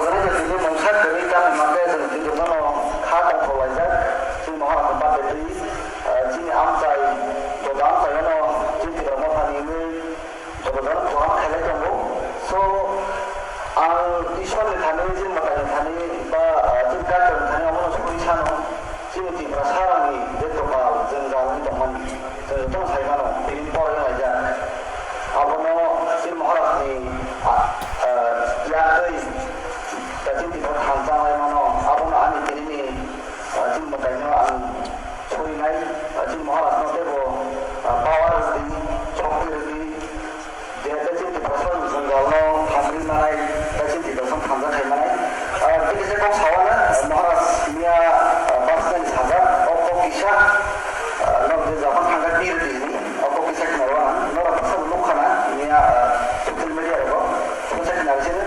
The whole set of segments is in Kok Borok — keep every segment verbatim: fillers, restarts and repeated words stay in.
Tini mungsa kwrwi tamo hwnkhe chwng tini bono kha tongthok laijak. Chini Maharaj ni birthday twi, ah, chini amchai, joto amchai no chini Tipra Mothani wngwi joto jono program khailai tongo. So, ang Ishwar ni thani, chini mwtai ni thani, ba, ah, chini culture ni thani omono suri sano. Chini Tiprasa rokni je dophal jwngjal wngwi tongmani, chwng jotono sai mano, tini pore wng laijak. Abono chini Maharajni, ah, ah, yak twi, da chini Tiprasa thansa lai mano, abono ani tinini, ah, chini mwtaino ang surinai, ah, chini Maharajno teibo, ah, power rwdi, shokti rwdi. Je tei chini Tiprasa jwngjal no thanwi manai, tei chini Tiprasa thansa khai manai. Ah, tei kisa kok sawana, ah, Maharaj miya, ah, personally sajak, o kok kisa, ah, nok je Japan thangkha tir di hini, o kok kisa khna wana, norok kisa nuk khana, miya, ah, social media rogo, kisa khna sini.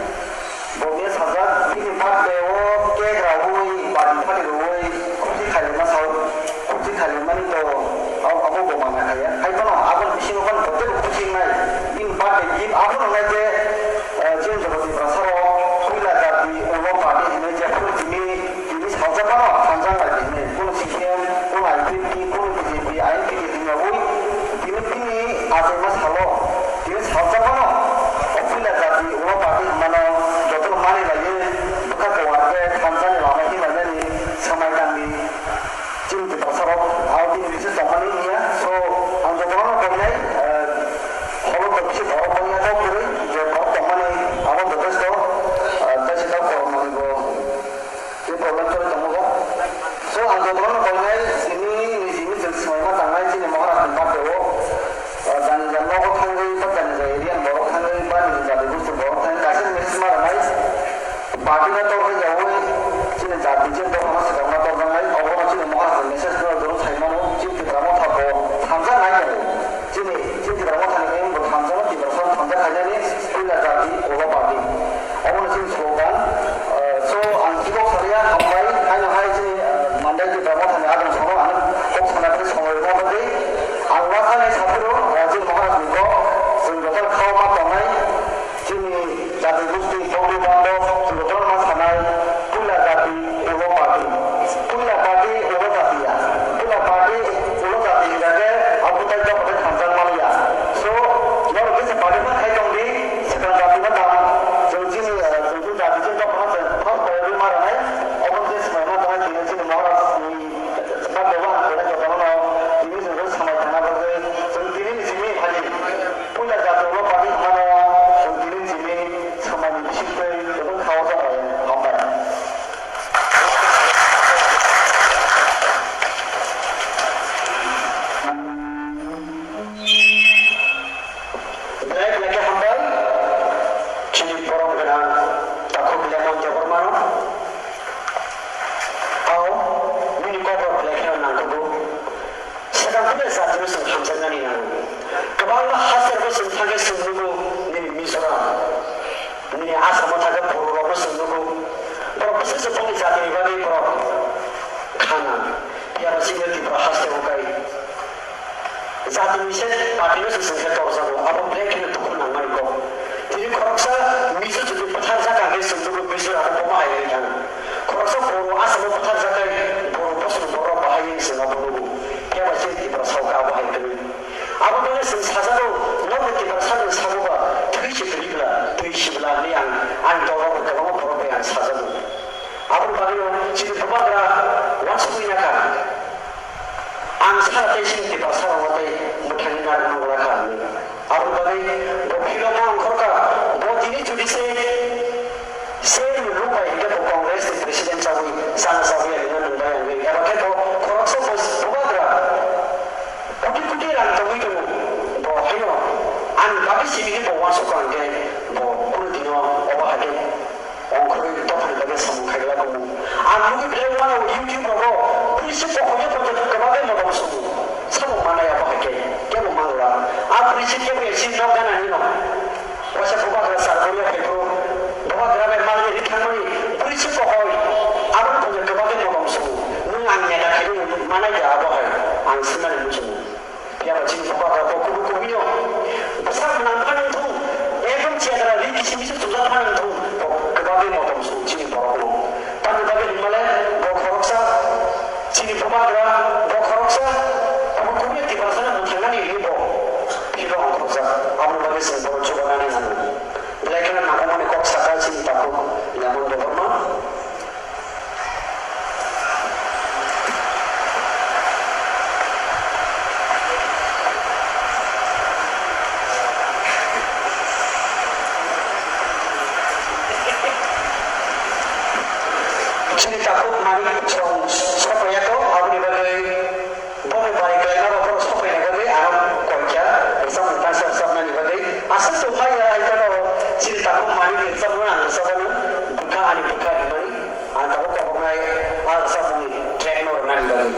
Bo miya sajak, bini birthday o cake rawi, party party rwi, khusi khailima sao, khusi khailimani to, abo, abo bo mana khaya. Hai phano, aboni bisingo phano, bote khusi nai. Bini birthday gift abo nang nai je, eh, chini joto Tiprasa rok, puila jati, ulo party hinwi je phuru tini, tini salsa phano, thansa nai tini. Kuno C P M, kuno I P F T, kuno B J P, I N P T hinwi, tini, tini achaima salo, tini salsa phano, o puila jati, ulo party hinmano, joto mani laiwi, bwkha kuwar khe thansa ni lama hinmani, samai tangdi. Chini Tiprasa rok, abo bini bisingo tongmani wngya. So, ang jotono koinai, eh, holo to bisi borok bangya kok kwrwi, je borok tongmani abo jotesto, eh, tei se kok kormani bo tei problem choli tongo bo. So, ang jotono koinai, tini niji niji swmaima tangnai chini Maharaj ni birthday o, eh, jani jani nogo thangwi, ba jani jani area ni borok thangwi, ba niji jati gosti borok thangwi, kaisa message ma rwnai. Party no tor khe yaui chini jati chini dophano swkangma torjaknai, obono chini Maharaj ni message no joro sai mano, chini Tipra Motha bo thansa nai tongo. Chini, chini Tipra Motha ni aim bo thansa no, Tiprasa no thansa khainani puila jati ulo party. Obono chini slogan. Ah, so ang chibok salia hambai, haino hai chini, ah, Mandai Tipra Motha ni adong sono ano kok sana khe songroi ma bagwi ang ma sanai saphuru, ah, chini Maharaj ni kok chwng joto khao ma tongnai. Chini jati gosti bondhu bandhob jotono ma sanai, puila jati ulo party, puila party ulo jati ya, puila party ulo jati hingkha khe abo tai dophano thansa maliya. So, norok kisa party ma khai tong di, swkang jati ma tang, chwng chini, eh, chwng chini jati chini dophano chwng first priority ma rwnai, obo khe swmai ma tongnai tini chini Maharaj ni ba bebak khe jotono tini chwng samai thangna bagwi chwng tini ni simi phai di. Puila jati ulo party hwnmano, chwng tini chini swmaini bisingtwi kwbangkha o tonglaio. Hambai. Belai belai khe hambai, chini borom gwnang takhuk Lemon Debbarmano. Ao, nini kokborok belai kheno nangkukgo. Swkang puila jatino chwng hamjaknani nango. Kwbangma hasterbo chwng thangkhe chwng nugo nini Mizoram, nini Asamo thangkhe bororokno chwng nugo. Borok bwswk se bongni jatini bagwi borok khana. Phiya ba chini Tripura hasteo kai jatini se party no se chwng khe torjago. Abo belai kheno dukhu nangmani kok. Tini khoroksa Mizo jodi bwtharjak kha khe chwng nugo Mizoram o bomo hai wngwi thango. Khoroksa Boro Asamo bwtharjak khe Boro bosong borok bahai wngwi chwng abo nugo. Phiya ba chini Tripura sao khe abo hai hwnwi. Abo bagwi chwng sajago, norok Tiprasa rokni sago ba, twi se kwrwi bla, twi se bla hwnwi ang, ang dolrok bai kwbangma borok bai ang sajago. Aboni bagwino chini bubagra uansugwi nakha. Ang sara tei chini Tiprasa rokno tei mwthangwi narwkna nangla kha hwnwi. Aboni bagwi bo phirokno ang khorokha, bo tini jodi se, se ni ruk bai hwnkhe bo Congress ni president chawi, chana chawi ya hwnwi nung bai wngwi. Eba khe bo khoroksa bo bubagra. Koti koti rang tongwi tongo. Bo haino ani bagwi simi khe bo uansukha hwnkhe bo kunu dino obo hai khe ongkhorwi dophani bagwi samung khairwla tongo. Ang nugwi belai uanao YouTube rogo police se pokhorya poito kwbangkhe modom sugo. Samung manai abo hai khe kebo manglak. A police se kebo ya chini nok ganani no. Waisa bubagra sar koriya phaiphuru, bubagra bai malni ri thangmani bwrwi se pohoi, aboni thangwi kwbangkhe modom sugo. Nwng ang neta khainwi manai da abo hai, ang swngmani muchungo. Phiya ba chini bubagra bo kubui kubui no bwsak nang phano wngthung, ekdom chedra ri kisim kisim chujak phano wngthung, bo Bagwi motom song chini borokno. Tamni bagwi hinmale bo khoroksa chini bubagra, bo khoroksa abo kubui Tiprasano mwthangnani hinwi bo phirno ongkhorjak. Aboni bagwi chwng bono chubanani nango. Belai kheno nangkukmani kok sakha chini takhuk Lemon Debbarma. Chini takhuk Manik chwng sokpaiya to, aboni bagwi bono bari khlaima rok bono sokpaina bagwi ano koikya rwchapmung kaisa rwchapnani bagwi. Aswk tongmani ya hai phano chini takhuk Manik ni rwchapmung ang rwchapmano, bwkha ani bwkha hinmani. Ang tabuk koboknai ah rwchapmungni track no rwnani bagwi.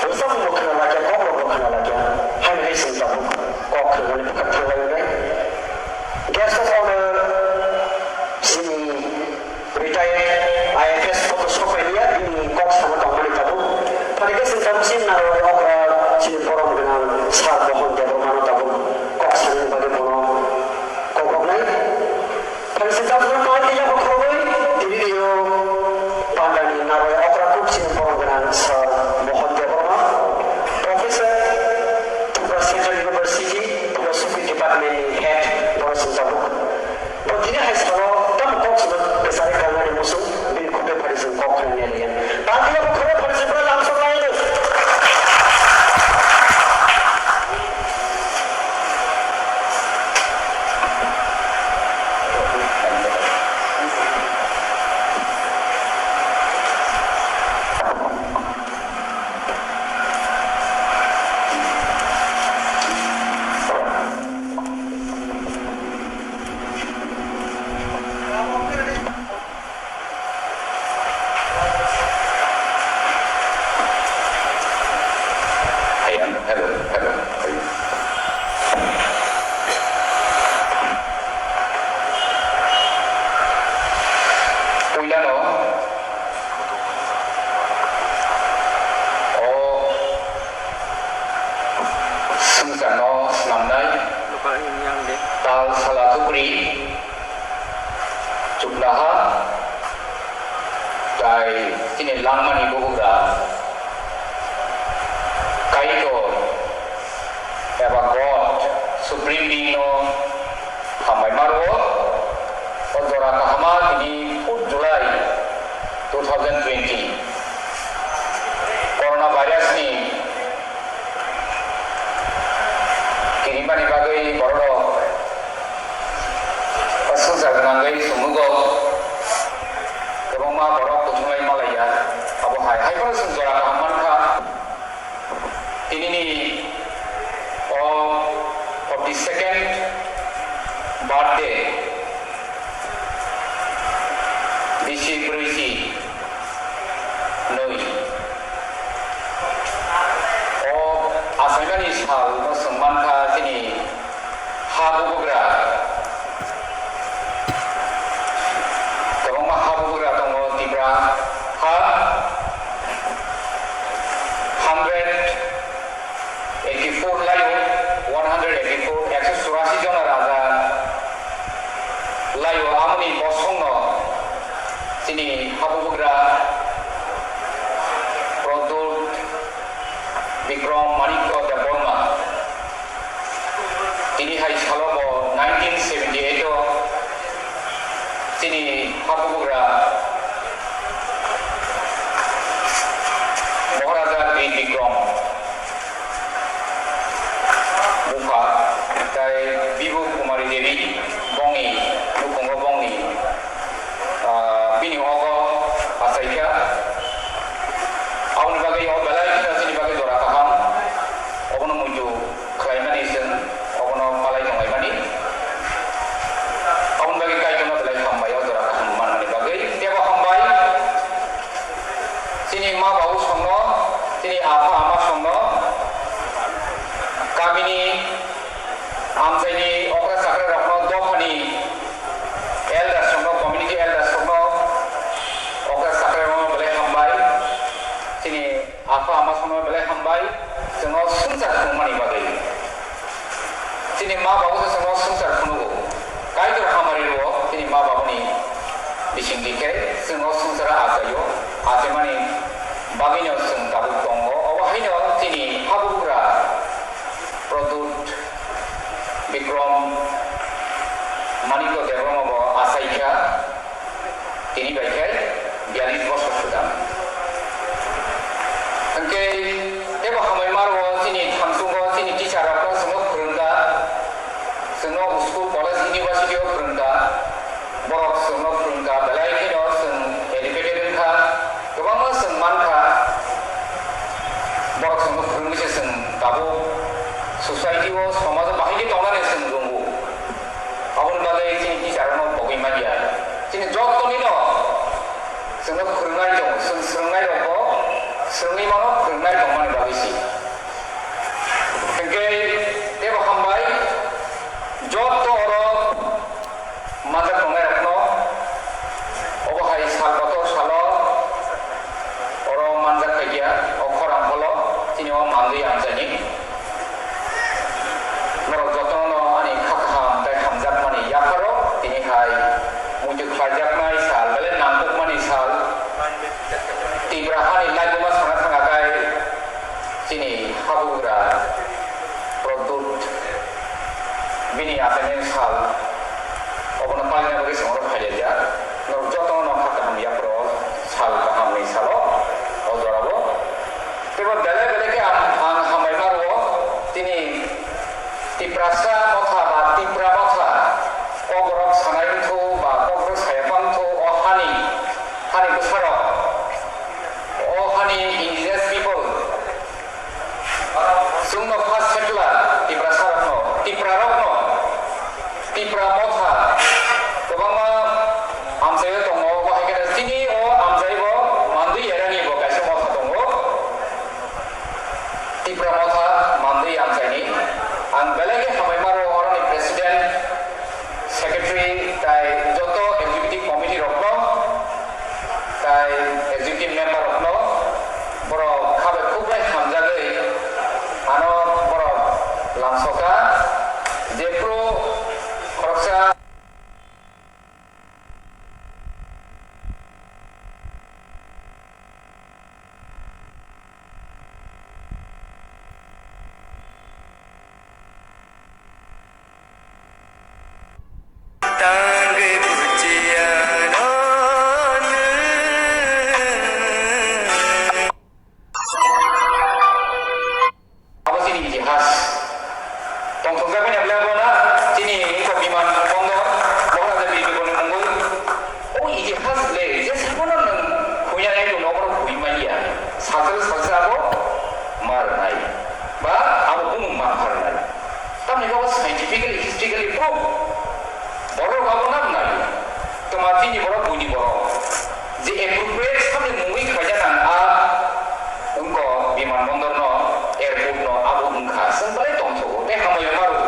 Rwchapmung bo khna lakya, kok rok bo khna lakya. Haino hai chwng tabuk kok khwnani bwkhak thanglai wngnai. Guest of honor, chini retired I F S bo sokphailiya, bini kok sana tongmani tabuk. Phani khe chwng tabuk chini narwai okra, chini borom gwnang Sir Mohan Debbarmano tabuk kok sanani bagwi bono kok roknai. Phai se jabra ma tei yabo khoroi, tini rio pandani naroi okra kuk chini borom gwnang Sir Mohan Debbarma, Professor, Tripura Central University, Philosophy Department ni Head, borok chini tabuk. Bo tini hai salo tamo kok sino besari kalnani musung, bini khukui phari chwng kok khnani liya. Ba tini yabo khoroi phari chwng pura lamsok lai. Hello, hello. Puilano o swngcharno snamnai tal sala thukri. Chuknaha tai chini langmani bubugra Kaitor eba God Supreme Being no hambai maro. O jora kahama tini fourth July two thousand twenty. Corona virus ni kirimani bagwi borok rok swngchar gwnangwi chwngnugo. Kwbangma borok kuthumlai malaiya. Abo hai, hai phano chwng jora kaham mankha. Tinini o forty second birthday, bisi brwi si nwi. O achaimani sal no chwng mankha chini ha bubugra. Kwbangma ha bubugra tongo Tipra ha. Hundred eighty-four laio, one hundred eighty-four, ekso churasi jona raja laio, amoni bosongno chini habugra Bikram Manikya Debbarma. Tini hai salo bo nineteen seventy eight o chini habugra Maharaja Bir Bikram bupha tai Bibu Kumari Devi bongni nukhungo bongni, ah, bini ogo achaikha. Aboni bagwi o belai kheno chini bagwi jora kaham. Obono muitu khlaimani chwng obono palai tonglaimani. Aboni bagwi Kaitorno belai hambai o jora kaham manmani bagwi. Tebo hambai. Chini ma babu songno, chini apha ama songno, kamini amchaini okra chakra rokno, dophani elders rokno, community elders rokno, okra chakra rokno belai hambai. Chini apha ama songno belai hambai. Chwngno swngchar phunukmani bagwi. Chini ma babu se chwngno swngchar phunugo. Kaitor hamari rwo chini ma babuni bisingtwi khe chwngno swngchara achaio. Achaimani bagwino chwng tabuk tongo. Obo haino chini habugra Pradyut Bikram Manikya Debbarma bo achaikha. Tini bai khe biyalish bosor swkang. Hwnkhe tebo hamai maro chini thamsungo chini teacher rokno chwngno phwrwngkha, chwngno school, college, university o phwrwngkha, borok chwngno phwrwngkha, belai kheno chwng educated wngkha, kwbangma chwng mankha, borok chwngno phwrwngwi se chwng tabuk society o, somajo bahai khe tongnani chwng rwngo. Aboni bagwi chini teacher rokno pogwi manya. Chini jottoni no chwngno phwrwngnai tongo, chwng swrwngnai rokbo swrwngwi mano, phwrwngnai tongmani bagwi si. Hwnkhe tebo hambai jotto oro manjak tongnai rokno. Obo hai sal kotor salo oro manjak khaikya, o khorang holo chini o manjwi amchaini. Norok jotono ani kha kaham tei hamjakmani yapharo tini hai muitu khlaijaknai sal, belai nangkukmani sal. Tipra hani laibuma sana thangkha khe chini habugra Pradyut bini achaini sal obono palina bagwi chwng oro phailaijak. Norok jotono kha kaham yapharo sal kahamni salo o jorao. Teibo belai belai khe ang, ang hambai ma rwo, tini Tiprasa motha ba Tipra motha, Kokborok sanai wngthu ba Kokborok saya pang wngthu, o hani, hani bwsarok, o hani indigenous people, chwngno first settler Tiprasa rokno, Tipra rokno, Tipra motha kwbangma amchaio tongo, bahai kheno chini o amchaibo Mandwi Erani bo kaisa motha tongo. Tipra motha Mandwi amchaini ang belai khe hambai maro oroni president, secretary tai joto executive committee rokno tai executive member rokno borok khabai khukbai hamjagwi ano borok lamsoka jephru khoroksa Abo chini itihas. Tongthokjak bini belai bo na chini wngkha biman bondor, Maharaja Bir Bikramni mungwi. O itihas le, je sabono nwng huina nai tongno obono hui manya. Salsa salsa abo ma rwnai. Ba abo bumung ma pha rwnai. Tamni khe abo scientifically, historically proof. Borok abo nang nai. Twma chini borok, buini borok. Je appropriate samni mungwi khaina nang a wngkha biman bondor no airport no abo wngkha. Chwng belai tongthogo tei hambai wngma rwo.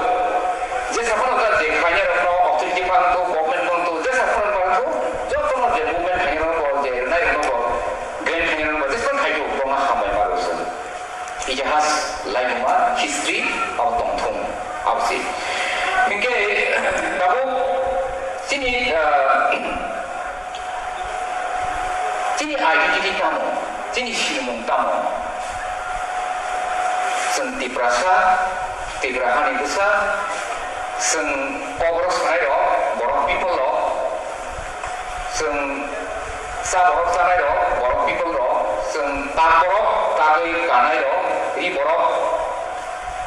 Jesa phano ta je khaina rokno authority phano to government phano to jesa phano phano to jotono je movement khaina rokno je rwnai rokno grant khaina rokno jesa phano khai to bongma hambai ma rwo chwng. Itihas, laibuma, history, abo tongthung, abo se. Hinkhe, tabuk chini, ah, chini identity tamo, chini sinimung tamo. Tiprasa, Tipra hani bwsa, chwng Kokborok sanai rok, borok people rok, chwng cha borok chanai rok, borok people rok, chwng tak borok tagwi kanai rok, ri borok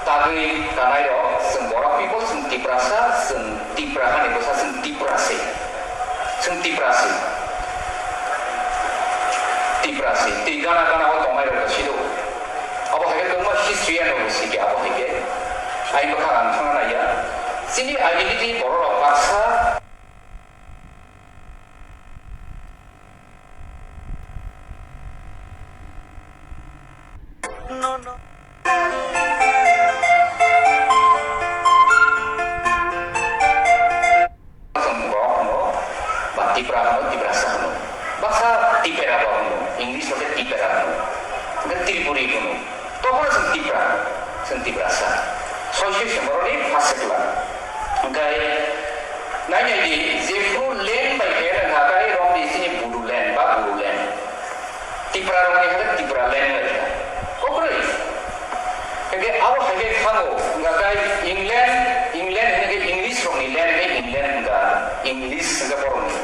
tagwi kanai rok, chwng borok people, chwng Tiprasa, chwng Tipra hani bwsa, chwng Tiprasi, chwng Tiprasi, Tiprasi, twi gana gana o tongnai rok si do. Abo hai khe kwbangma history ano bo sidi abo hai khe. Ai bwkha ang thangna naiya. Chini identity borok rok baksa. No, no. Chwng borok hwno, ba Tipra hwno, Tiprasa hwno. Baksa Tipera bo hwno, English o khe Tipera hwno. Hwnkhe Tripuri hwno. Tobono chwng Tipra, chwng Tiprasa. Soi soi se borokni first settler. Hwnkhe nai nai di, jephru land bai khe wngkha khe romni chini Bodoland ba Bodoland. Tipra rokni hwnkhe Tipra land lai kha. Kokrwi. Hwnkhe abo hai khe thango, hwnkha khe England, England hwnkhe English rokni land hwnkhe England hwnkha, English hwnkhe borokni,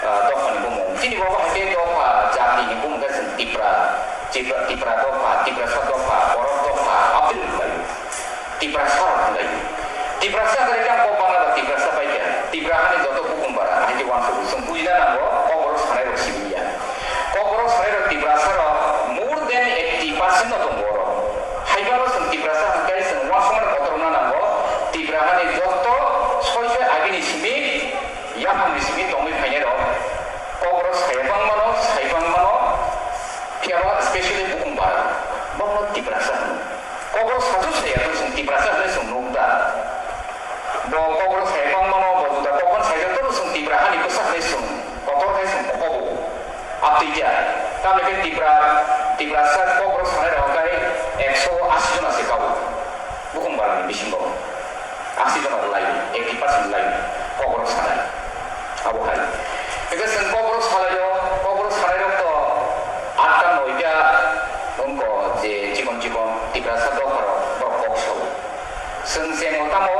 ah, dophani bumung. Chini bo hai khe dopha jatini bumung khe chwng Tipra, Tipra, Tipra dopha, Tiprasa dopha, borok dopha, aboni bagwi. Tiprasa rok hwnlai. Tiprasa hwnlai khe ang kok bangla ba Tiprasa pai kha. Tipra hani joto bukhung bara, hai khe uansukgo. Chwng bujina nango, Kokborok sanai rok simi ya. Kokborok sanai rok Tiprasa rok more than eighty percent no tongo oro. Hai phano chwng Tiprasa hwn khe chwng uansukmani kotorma nango. Tipra hani joto soi soi agini simi, yaphangni simi tongwi phainai rok. Kokborok sai bangmano, sai bangmano, phiya ba specially bukhung bara. Bono Tiprasa hwno. Kokborok sasu saya to chwng Tiprasa hwnwi chwng nuk da. Bo Kokborok sai bangmano, bo juda kokborok sai to chwng Tipra hani bwsa hwnwi chwng kotor khai chwng kobo. Abtwi ja. Tamni khe Tipra, Tiprasa Kokborok sanai rok khai ekso asi jona se kao. Bukhung barani bisingo. Asi jona lai, eighty percent lai, Kokborok sanai. Abo hai. Eke chwng Kokborok salaio, Kokborok salairok to atta noita wngko je chikon chikon Tiprasa dopharok borok kok sao. Chwng chengo tamo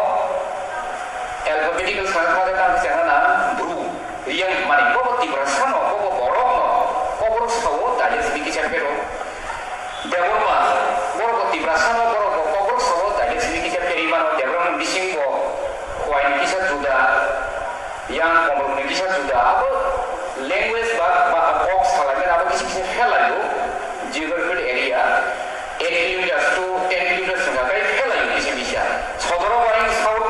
alphabetical sana thangkhe tamo chengna na Bru, Riyang mani bobo Tiprasano, bobo borokno Kokborok sao, daile sini kisa phero. Debbarma, borok bo Tiprasano, borok bo Kokborok sao, daile sini kisa pheri mano, Debbarma bisingo Khwaini kisa juda, Yang Komorokni kisa juda, abo language ba, ba kok salaimani abo kisa kisa phelaio, geographical area, eight kilometers to ten kilometers wngkha khe phelaio kisa kisa. Sodoro ba ayang south,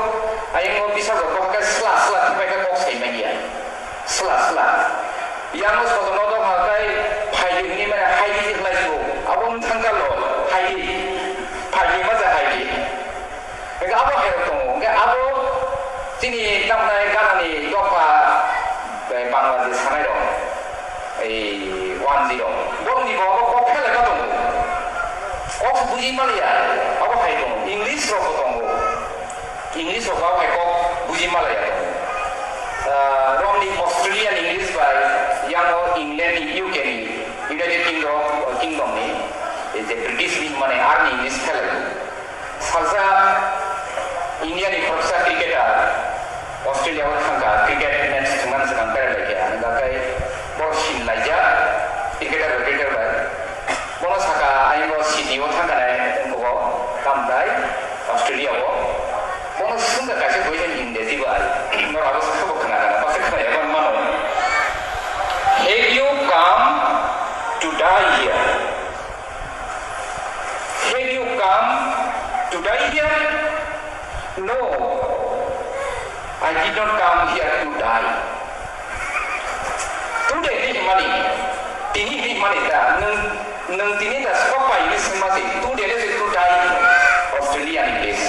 ayang o bisa gorok khe sla sla khibai khe kok saimanya. Sla sla. Yang o sotono dok ha kai phaidi hwnwi mane haidi se khlai sio. Abo wng thang kalo haidi. Phaidi ma ja haidi. Hingke abo hai rok tongo. Hingke abo chini tamnai ganani dopha, eh, Bangladesh sanai rok. Ei one zero. Borok ni bo abo kok khe lekha tongo. Kok se buji maliya. Abo hai tongo. English rok bo tongo. English rok bai kok buji malaya. Ah, romni Australian English bai, yang o England ni, U K ni, United Kingdom, Kingdom ni, ei je British ni mane arni English khelai. Salsa India ni khoroksa cricketer Australia o thangka cricket match thwngmani swkang berai lai khe, ang khe boro sin laijak cricketer bai cricketer bai. Bono saka, ayang o city o thangkha nai, wngkha o, tamdai, Australia o. Bono swngkha kaisa question English bai, norok abo sakha bo khna khna, baksa khna ya mano. Have you come to die here? Have you come to die here? No, I did not come here to die. Today ni himani, tini ni himani ta, nwng, nwng tini ta sokpai ni sima si, today ni si to die. Australian English.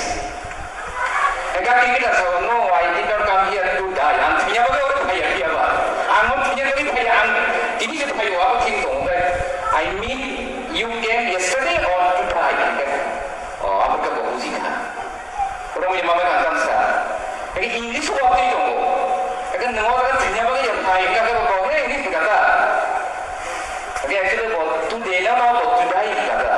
Eka tini ta sa, no, I did not come here to die. Ang thwina bagwi oro phaiya, phiya ba. Ang no thwina bagwi phaiya, ang tini se phaiyo, abo thik tongo, okay? I mean, you came yesterday or to die? Oh, abo khe bo buji kha. Romwi mama kha tamsa. Eke English o waptwi tongo. Eke nwngo eke thwina bagwi ya phai, eke bo kok, "Hey, English kha ta." Eke actually bo today na ma bo today kha ta.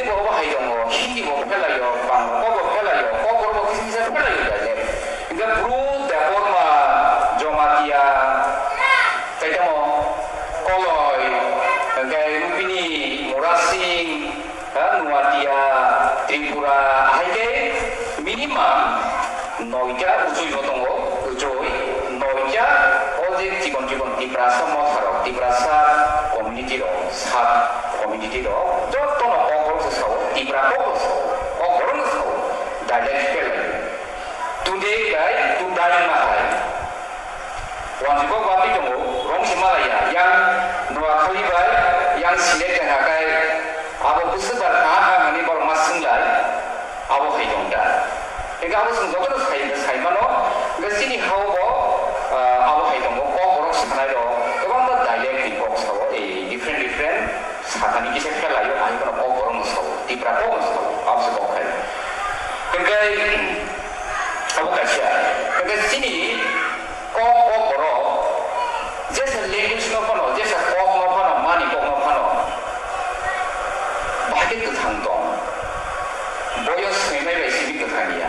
Bo bo hai tongo, Hindi bo phelaio, Bangla bo bo phelaio, Kokborok bo kisa kisa phelaio dialect. Hingke Bru, Debbarma, Jamatia, tei tamo Koloi, hingke Rupini, Murasing, ha, Nuatia, Tripura, hai khe minimum noita uchui bo tongo, uchui noita o je chikon chikon Tiprasa motharok, Tiprasa community rok, sub community rok, jotono Kokborok se sao, Tipra Kokborok se sao, Kokborok no sao, dialect spell lai. Today bai to dying ma hai. Wanjwi kok baptwi tongo, rong se malaya, yang Noakhali bai, yang Silet tengha kai, abo bwswk bar kaha ha hwnwi borok ma swnglai, abo hai tong da. Hingke abo chwng jotono sai, sai mano, hingke chini hao bo, ah, abo hai tongo, Kokborok sanai rok, kwbangma dialect ni kok sao, eh, different, different, sakani kisa phelaio, ani bono Kokborok no sao, Tipra kok no sao, abo se kok hai. Hingke, abo kaisa, hingke chini Kok, Kokborok, jesa language no phano, jesa kok no phano, mani kok no phano, bahai khe kwthang tong. Boyo swinai bai simi kwthang ya.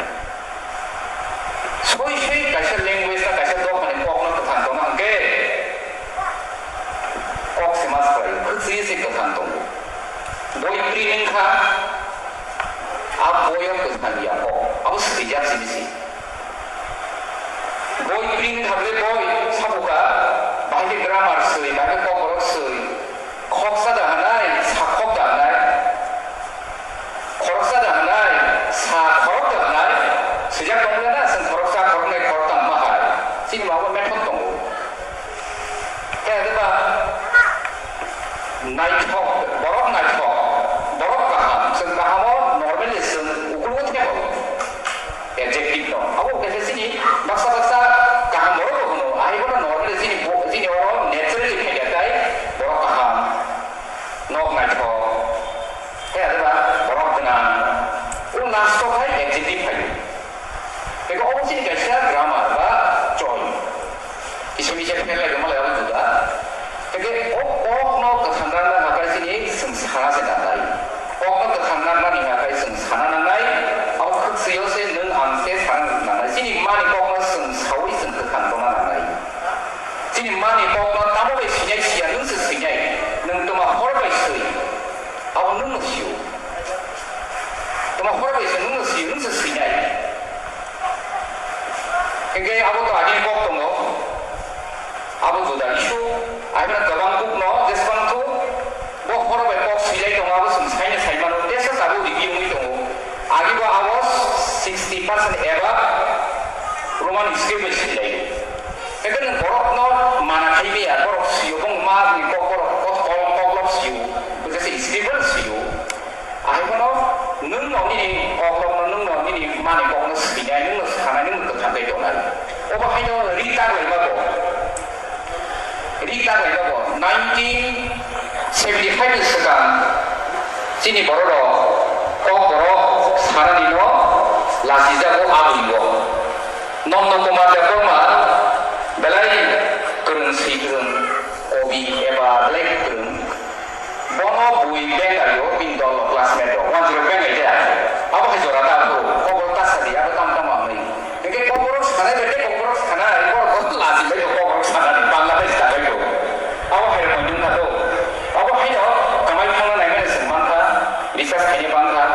Soi soi kaisa language no, kaisa dophani kok no kwthang tong hwnkhe, kok se mas khlai, khwtwi se kwthang tongo. Boi print wngkha, a boyo kwthang ya kok, abo swijak simi se. Boi print kha ble boi, sabuka, bahai khe grammar swi, bahai khe kokborok swi, khoksa da hwnai, sa khok da hwnai, khoroksa da hwnai, sa khorok da hwnai, swijak tong le na, chwng khoroksa, khoroknai, khoroktham ma hai, chini ma bo method tongo. Khe de ba, naithok, borok naithok, borok kaham, chwng kahamo normally chwng ukulugo thebo. Adjective no. Abo kaisa chini baksa baksa kaham borok rok hwno. Ahai bono normal chini bo-, chini oro naturally phaida tai borok kaham, nok naithok, khe adeba borok gwnang. O last o khai adjective phaio. Eko obo chini kaisa grammar ba choi. Kisa misa pherlai rwma lai abo juda. Tei o kokno kwthang rwna hwnba chini chwng sana se nangnai. Kokno kwthang rwna hwnba chwng sana nangnai. Abo khwksui o se nwng ang se sana nangnai. Chini mani kokno chwng saui chwng kwthang tongna nangnai. Chini mani kokno tamo bai swinai siya nwng se swinai. Nwng twma hor bai swi. Abo nwng no sio. Twma hor bai se nwng no sio, nwng se swinai. Hingke abo to agini kok tongo. Abo juda issue. Aibra kwbang kuk no jesbang thu. Bo horo bai kok swilai tongo, abo chwng saino sai mano. Teisa tabuk review wngwi tongo. Agi bo abo sixty percent eba Roman script bai swilai. Hingke nwng borok no mana khai maya, borok sio, bong ma ni kok borok kok, kok, kok lok sio. Bo jesa script bai sio. Ahai bono nwng no nini kokrok no, nwng no nini mani kok no swinai, nwng no sanai, nwng no kwthang kai tongnai. Obo haino ri tak lai bago. Ri tak lai bago. Nineteen seventy five ni swkang chini borok rok kok borok sanani no lachijago aboni bo. Nonda Kumar Debbarma belai kwrwng swi kwrwng kobi eba belai kwrwng. Bono bui bengaio, bini dol rok classmate rok, wanjwi rok bengai de. Abo hai jora ta bro, kobor ta sadi, abo tam tam amai. Hingke kobor rok sanai bai de, kobor rok sanai, borok bo lachi bai do, kobor rok sanani, Bangladesh ta bai do. Abo hai rok nung kha do. Abo hai no, kamai thangna nai mani se man kha, research khaini bang kha.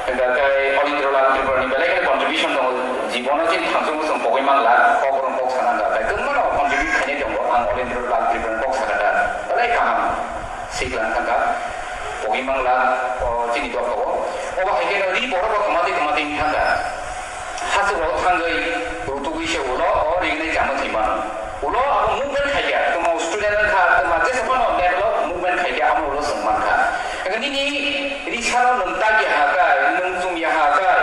Hingke kai Olindro Lal Tripura ni belai kheno contribution tongo, jibono chini thangsong bosong pogwi man la, kobor rok kok sana ga, kai kwbangma no contribute khaini tongo, ang Olindro Lal Tripura ni kok sana da, belai kaham. Siklang thangkha, pogwi mangla, o, chini dophao. Obo hai khe ri borok rok kwmatwi kwmatwi wng thangkha. Hachwk rok thangwi rutugwi se ulo, o, ringnai chama thwi mano. Ulo abo movement khai kha, tamo student wng kha, tamo jesa phano develop movement khai kha, amo ulo chwng man kha. Ego nini risano nwng tak ya ha kai, nwng chum ya ha kai.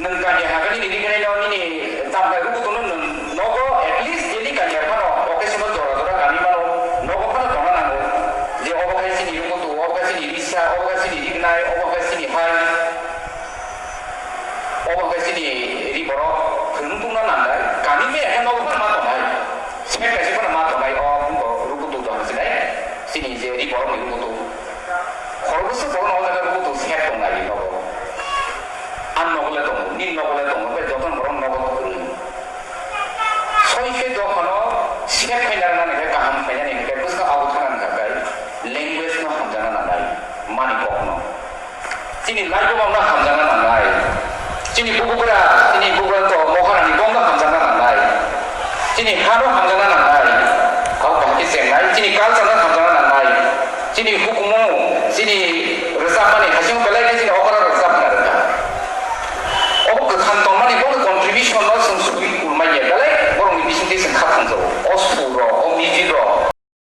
Nwng kanya hagani nini khe no nini tambai rukutu no nwng nogo at least nini kanya phano occasion o jora jora kani mano nogo phano tongna nango je obo khai chini rukutu, obo khai chini risa, obo khai chini rignai, obo khai chini hai, obo khai chini ri borok khwrwng tungna nangnai kani me khe nogo phano ma tongnai smek kaisa phano ma tongnai o rukutu tong sinai chini je ri borok ni rukutu khorokbo Bwswk borok nogo jaga bukutu sep tongnai nogo. Ang nogo le tongo, nini nogo le tongo, bai jotono borok nogo kwrwi. Soi khe dophano sep khaina rwnani khe kaham khainani hwnkhe bwswk abo thangna nangkha khe language no hamjakna nangnai, mani kokno. Chini life o no ham